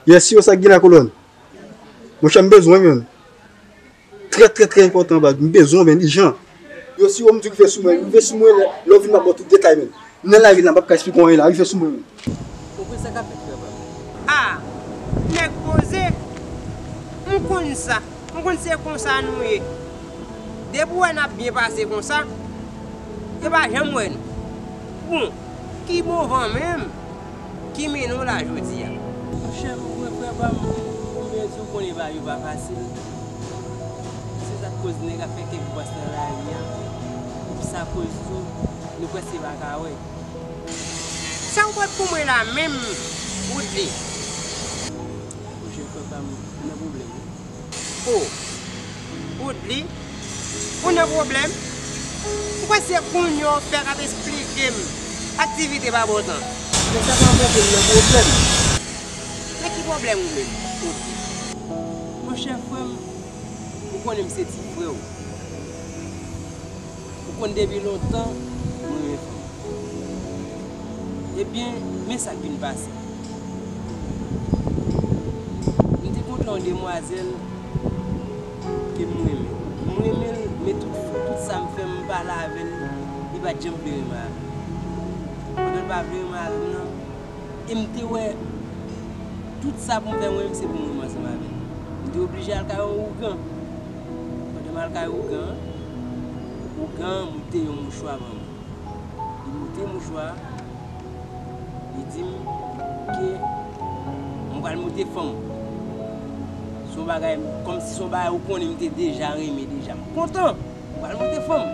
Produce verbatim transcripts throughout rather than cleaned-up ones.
Yes, yo, sa k gen la, kolòn? Monchè, m bezwen, menn. Trè, trè, trè enpòtan, baz. M bezwen, menn, ijan. Yo, si w m di rive sou mwen, rive sou mwen, lè, lè w vin, m ap ba w tout detay, menn. M nan lari la, m p ap ka esplike w anyen la, rive sou mwen, menn. Ou konn sa k ap fèt, frè pa m? Ah, nèg poze. M konn sa. M konn se konsa nou ye. Depi w wè n ap byen pase konsa, yo pa janm wè nou. Bon, ki bon van menm ki mennen w la jodi a? Monchè, ou konn frè pa m, konbyen jou konnen pa yo pa fasil. Se sa k koz nèg ap fè kèk bwès nan lari a. Epi sa koz tou, nou prèske pa ka wè. Sa w pot pou mwen la menm, Woodly? Monchè, frè pa m, ou nan pwoblèm wi. Oh, Woodly, ou nan pwoblèm? M kwè se kounye a w fèk ap esplike m aktivite pa bò tan. Men sa pa montre m nan pwoblèm. Men ki pwoblèm ou menm, Woodly? Monchè frè m, ou konnen m se ti frè w. Ou konn depi lontan, mwen renmen fanm. Ebyen, men sa k vin pase. M te kontre yon demwazèl ke m renmen. M renmen l, men tout, tout sa m fè, m pale avè l, li pa t janm vle renmen avè m. Pandan l pa vle renmen avè m nan, e m te wè tout sa pou m fè mwen menm se pou m renmen ansanm avè l. M te oblije al kay yon ougan. Pandan m al kay ougan an, ougan an moute yon mouchwa ban mwen. Li moute mouchwa a, li di m ke m pral moute fanm. Se yon bagay, kòmsi se yon bagay ou konnen m te deja renmen deja. M kontan, m pral moute fanm.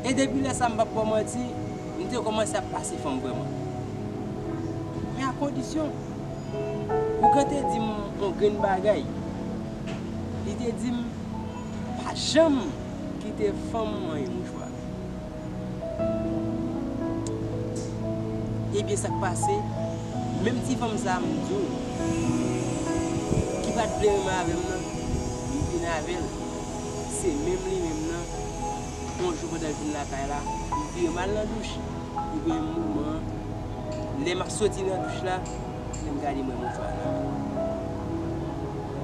E depi lè sa a, m p ap ba w manti, m te kòmanse ap pase fanm vrèman. Men a kondisyon, ougan te di m yon grenn bagay. Li te di m, pa janm kite fanm manyen mouchwa. Ebyen, sa k pase, menm ti fanm sa a m di w, ki pa t vle renmen avè m nan, m vin avè l. Se menm li menm nan, yon jou pandan l vin lakay la, m vire m al nan douch. Ebyen, moman an, lè m ap soti nan douch la, lè m gade m wè mouchwa la.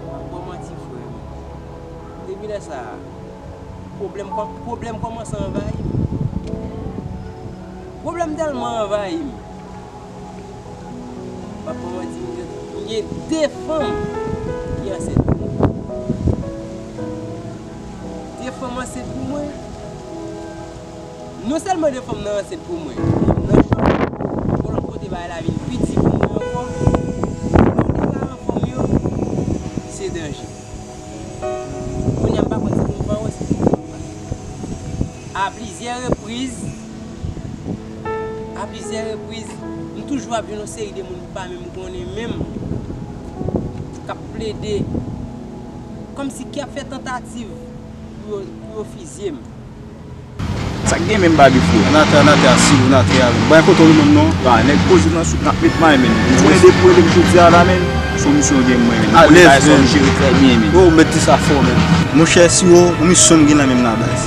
M ap ba w manti, frè m. Depi lè sa a, pwoblèm kò-, pwoblèm kòmanse anvayi m. Pwoblèm tèlman anvayi m. M ap ba w manti, m gen, m gen de fanm ki ansent pou mwen. De fanm ansent pou mwen. Non sèlman de fanm nan ansent pou mwen, nan chòk, yon lòt kote bagay la vin pi di pou mwen ankò. Lè w deklare fanm yo, se danje. Kounye a m pa konn si pou m fè w, si pou m fè w pa. A plizyè repriz, a plizyè repriz, m toujou ap jwenn yon seri de moun m pa menm konnen menm, k ap plede, kòmsi ki ap fè tantativ pou yo, pou yo fizye m. Sa k gen menm, Baby Flo? Ann atè, ann atè, asize w, ann atè avè m. Bay kote w menm non. Ba, nèg poze nan souk n ap met may, menn. Ou konnen depi w rele m jodi a la, menn, se yon misyon w gen mwen, menn. Ou konnen bagay sa w jere trè byen, menn. Oh, ou mèt di sa fò, menn. Monchè, Siwo, yon misyon m gen nan men m la, baz.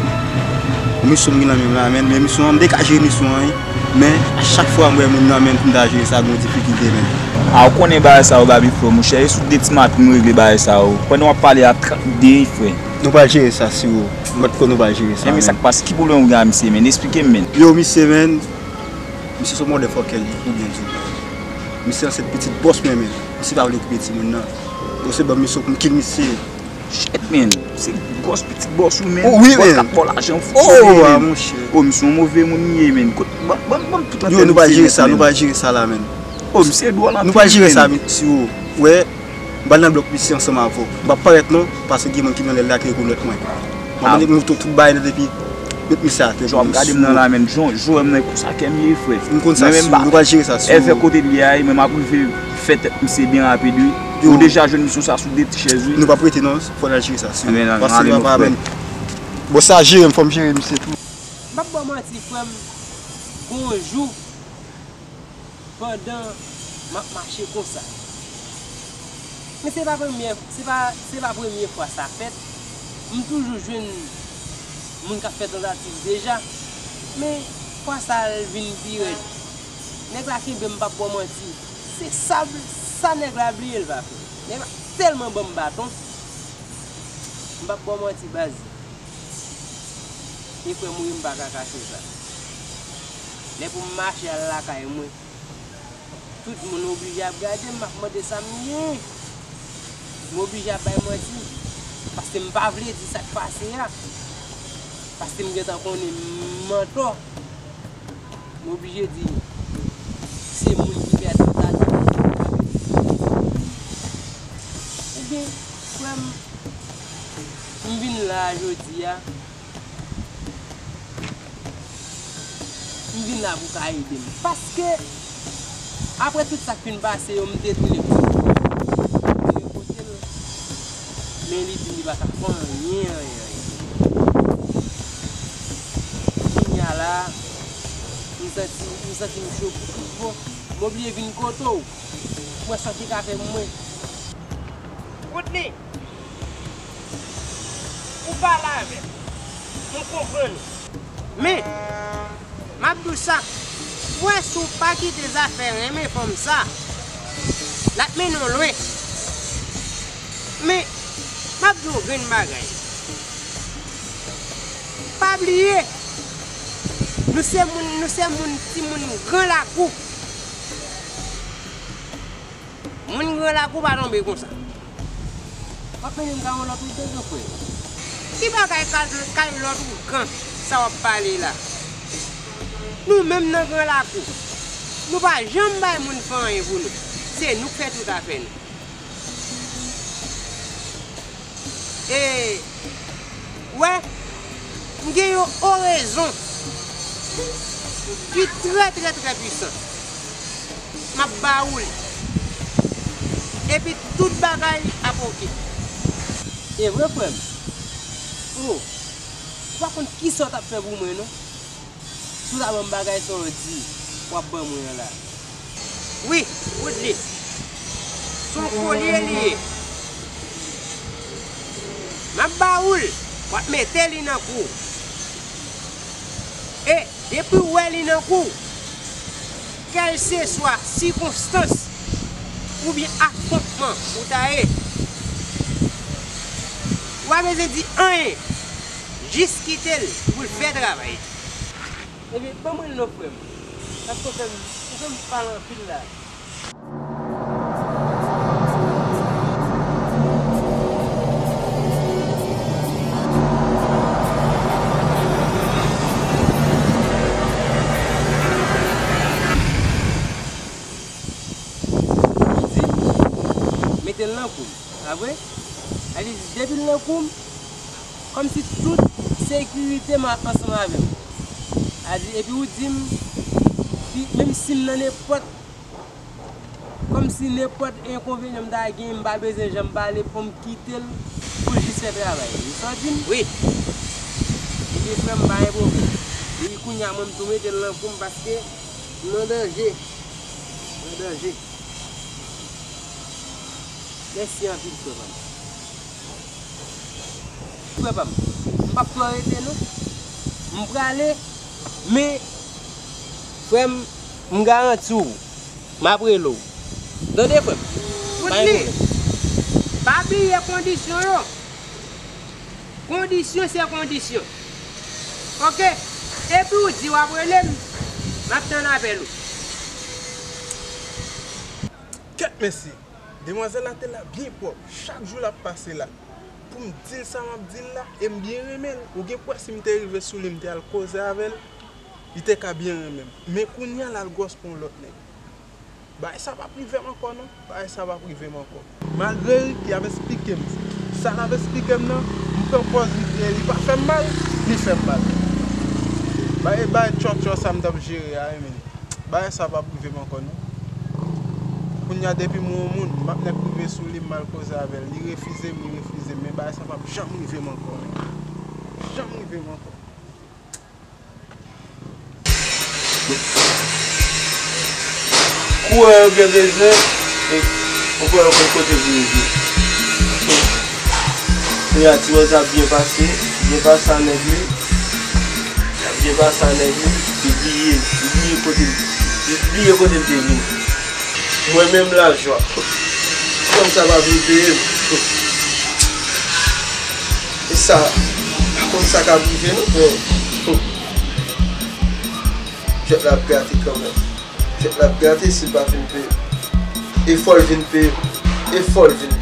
Yon misyon m gen nan men m la, menn. Men misyon an, m te ka jere misyon an, wi. Men, a chak fwa m wè moun nan, menn, pou m ta jere sa, gen yon difikilte, menn. A, ou konnen bagay sa yo, Baby Flo, monchè. E sou de ti maten m regle bagay sa yo. Pandan w ap pale a, trant de, frè. Nou pral jere sa, Siwo. Mèt Flo, nou pral jere sa, menn. Men sa k pase? Ki pwoblèm ou gen a misye, menn? Esplike m, menn. Yo, misye, menn. Misye se yon motherfucker li, pou byen di w. Misye ansent pitit bòs mwen, menn. Misye pa vle okipe timoun nan. Yo, se ban misyon pou m kill misye. Shit, menn. Se gwòs pitit bòs ou, menn. Oh, wi, menn. Bòs k ap ba w lajan, fonksyone, menn. Oh, a, monchè. Oh, misye yon move moun li ye, menn. Kot, ban, ban, ban m tout antè misye nèt, menn. Yo, nou pral jere sa, nou pral jere sa la, menn. Oh, misye dwòl anpil, menn. Nou pral jere sa, Siwo. Wè. M pral nan blòk misye ansanm avè w. M p ap parèt non, paske gen moun ki nan lè l la ki rekonèt mwen. M ap mete mouto tout bagay nèt epi met misye atè pou nou. Jan w ap gade m nan la, menn, jan w wè m nan, konsa kè m ye, frè. M konn sa, Siwo, nou pral jere sa, Siwo. Evè kote l ye a, mwen m ap rive fè tèt misye byen rapid, wi. Yo. Ou deja jwenn misyon sa sou de ti chèz, wi. Nou p ap rete non, fò n al jere sa, Siwo. Paske papa, menn. Bon, sa jere m, fò m jere misye tou. M p ap ba w manti, frè m, gon jou, pandan m ap mache konsa. Men se pa premyè, se pa, se pa premye fwa sa fèt. M toujou jwenn moun k ap fè tantativ deja. Men fwa sa a l vin pi rèd. Nèg la kenbe m, m p ap ba w manti. Se sab, Sa nèg la bliye l pa fè. Nèg la tèlman ban m baton. M p ap ba w manti baz. E frè m wi, m pa ka kache sa. Lè pou m mache al lakay mwen, tout moun oblije ap gade m, ap mande sa m ye. M oblije ap bay manti. Paske m pa vle di sa k pase a. Paske m gentan konnen m antò. M oblije di, se moun ki fè atantat. Ebyen, frè m, m vin la a jodi a. M vin la pou w ka ede m. Paske, apre tout sa k fin pase yo, m te tounen kote l. Men li di m li pa ka fè anyen, anyen, anyen. Kounye a la, m santi, m santi m cho pou tout bon. M oblije vin kote w. Mwen sòti kafe mwen. Woodly, ou pale avè m. M konprann ou. Men, m ap di w sa, ou wè si w pa kite zafè renmen fanm sa, l ap mennen w lwen. Men, m ap di w yon grenn bagay. Pa bliye, nou se moun, nou se moun, timoun gran lakou. Moun gran lakou pa tonbe konsa. W ap mennen m kay yon lòt ougan, gran frè. Ki bagay kay, kay lòt ougan sa w ap pale la? Nou menm nan gran lakou, nou pa janm bay moun fè anyen pou nou. Se nou k fè tout afè nou. E, wè, m gen yon orezon ki trè, trè, trè pwisan. M ap ba ou li. Epi tout bagay ap oke. E vre, frè m? O, ou pa konn kisa w t ap fè pou mwen, non. Si w ta ban m bagay sa w di w ap ban mwen an la. Wi, Woodly. Se yon kolye li ye. M ap ba ou l, w ap mete li nan kou w. E depi w wè li nan kou w, kèlseswa sikonstans oubyen afwontman ou ta ye, ou pa bezwen di anyen. Jis kite l pou l fè travay li. Ebyen, ban mwen l non, frè m. Paske w fè m, ou fè m pale anpil la. Li di, mete l nan kou m. Pa vre? Sa vle di, depi l nan kou m, kòmsi tout sekirite m ansanm avè m. Sa vle di, epi ou di m, si, menm si m nan nenpòt, kòmsi nenpòt enkonvenyan m ta gen, m pa bezwen janm pale, fò m kite l pou l jis fè travay li. Sa w di m? Wi. Ebyen, frè m, pa gen pwoblèm. Epi kounye a, mwen, m tou mete l nan kou m paske m nan danje. M nan danje. Mèsi anpil, frè pa m. Frè pa m, m p ap twò rete non. M prale, men, frè m, m garanti w, m ap rele w. Tande, frè m? Woodly, pa bliye kondisyon yo. Kondisyon se kondisyon. Oke? Epi w di w ap rele m, m ap tann apèl ou. Kèt mesye! Demwazèl la te la byen pwòp. Chak jou l ap pase la. Pou m di l sa m ap di l la, e m byen renmen l. Ou gen kwè si m te rive sou li, m te al koze avè l, li te ka byen renmen m. Men kounye a l al gwòs pou yon lòt nèg. Bagay sa p ap rive m ankò non. Bagay sa p ap rive m ankò. Malgre Ricky ap esplike m sa l ap esplike m nan, m pran pòz li, li pa fè m mal, li fè m mal. Bagay, bagay tchòtchò sa m t ap jere a, wi, men bagay sa p ap rive m ankò non. Kounye a depi m wè yon moun, m ap nèk rive sou li, m al koze avè l. Li refize m, li refize m, men bagay sa p ap janm rive m ankò, men. Janm rive m ankò. Kourè yo gen bezwen, e, ou kwè yo konn kote pou yo ye. Kounye a, ti manzè ap byen pase, byen pase a nèg li. L ap byen pase a nèg li, li bliye, li bliye kote, li bliye kote l te vini. Mwen menm lajwa. Konn sa pa vin peye m. E sa, pa konn sa k ap rive non, men jwèt la ap gate kanmenm. Jwèt la ap gate si l pa vin peye m. E fò l vin peye m. E fò l vin